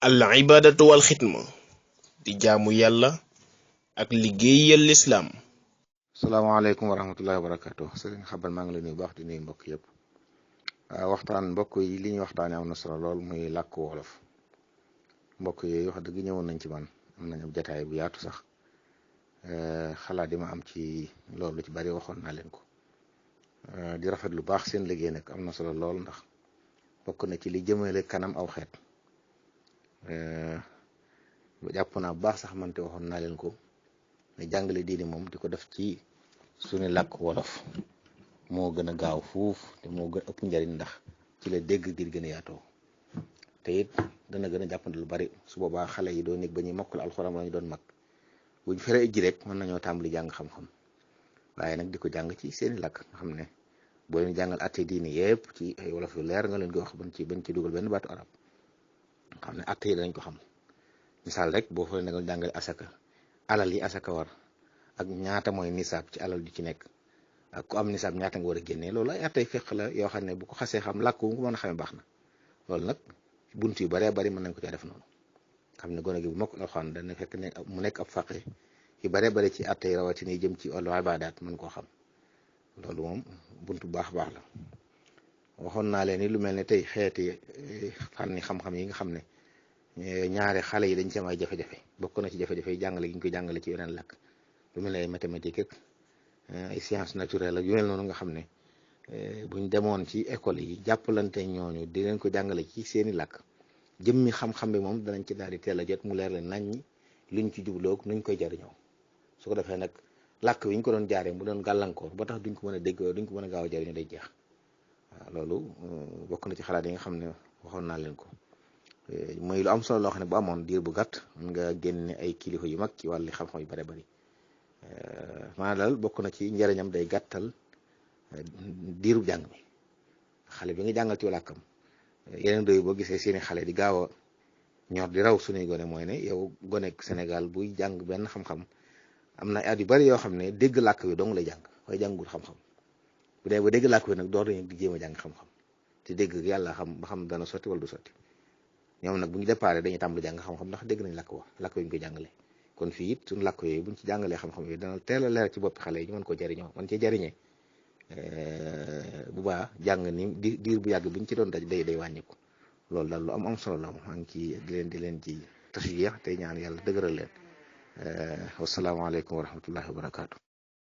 al ibadatu wal xidma di jaamu yàlla ak liggéeyal lislaam. salaamaaleykum wa rahmatullahi wa barakaatu sëriñ xabal maa ngi la nuyu baax di nuyu mbokk yëpp. waxtaan mbokk yi li ñuy waxtaanee am na solo lool muy làkk wolof. mbokk yooyu wax dëgg ñëwoon nañ ci man am nañ ab jataay bu yaatu sax xalaat yi ma am ci loolu ci bari waxoon naa leen ko. di rafet lu baax seen liggéey nag am na solo lool ndax bokk na ci li jëmale kanam aw xeet. jàpp naa bu baax sax mante waxoon naa leen ko ne jàngale diini moom di ko def ci suñu làkk wolof moo gën a gaaw fuuf te moo gën ëpp njariñ ndax ci la dégg gi gën a yaatoo te it dana gën a jàppandi lu bari su boobaa xale yi doo nekk ba ñuy mokkal alxuraan wala ñu doon mag buñ fere ijji rek mën nañoo tàmbali jàng xam-xam waaye nag di ko jàng ci seeni làkk nga xam ne boo leen jàngal atte diini yëpp ci ay wolof yu leer nga leen koy wax bañ ci dugal benn baatu arab xam ne atte yi danañ ko xam. misaal rek boo fa nekkal jàngale asaka alal yi asaka war ak ñaata mooy nisaab ci alal ju ci nekk ak ku am nisaab ñaata nga war a génnee loolu ay attey fiq la yoo xam ne bu ko xasee xam làkk wu ko mën a xamee baax na loolu nag bunt yu baree bari mën nañ ko caa def noonu xam ne gone gi bu mokk alxuraan dana fekk ne mu nekk ab faqih yu baree bari ci attey rawatina yi jëm ci wàllu ibaadaat mën koo xam loolu moom bunt bu baax la waxoon naa leen ni lu mel ne tey xeeti fànni xam-xam yi nga xam ne ñaare xale yi dañ ci am ay jafe-jafe bokk na ci jafe-jafe yi jàngale gi ñu koy jàngale ci yeneen làkk lu mel ne ay mathématique ak ay sciences naturelles ak yu mel noonu nga xam ne buñ demoon ci école yi jàppalante ñooñu di leen ko jàngale ci seeni làkk jëmmi xam-xam bi moom danañ ci daal di teel a jot mu leer leen nañ luñ ci jubloog nuñ koy jariñoo su ko defee nag làkk wi ñu ko doon jaaree mu doon gàllankoor ba tax duñ ko mën a dégg duñ ko mën a gaaw a jariñoo day jeex waaw loolu bokk na ci xalaat yi nga xam ne waxoon naa leen ko. mooy lu am solo loo xam ne bu amoon diir bu gàtt mën nga génne ay kilifa yu mag ci wàllu xam-xam yu bare bari maanaam daal bokk na ci njëriñam day gàttal diiru jàng mi xale bi nga jàngal ci làkkam yeneen réew boo gisee seeni xale di gaaw a ñor di raw suñuy gone mooy ne yow gonek Sénégal buy jàng benn xam-xam am na at yu bari yoo xam ne dégg làkk wi dong lay jàng waaye jàngul xam-xam bu dee ba dégg làkk wi nag door nañu di jéem a jàng xam-xam te dégg yàlla xam ba xam dana sotti wala du sotti ñoom nag bu ñu déparé dañuy tàmbali jàng xam-xam ndax dégg nañ làkk wa làkk yi ñu koy jàngale kon fii it suñu làkk yooyu buñ ci jàngalee xam-xam yooyu dana teel a leer ci boppi xale yi ñu mën koo jëriñoo mën cee jëriñee bu baax jàng ni diir bu yàgg buñ ci doon daj day wàññiku loolu daal lu am solo la maa ngi ci di leen ci tasiyeex tey ñaan yàlla dëgëral leen wasalaamaaleykum wa rahmatullahi wa barakaatu.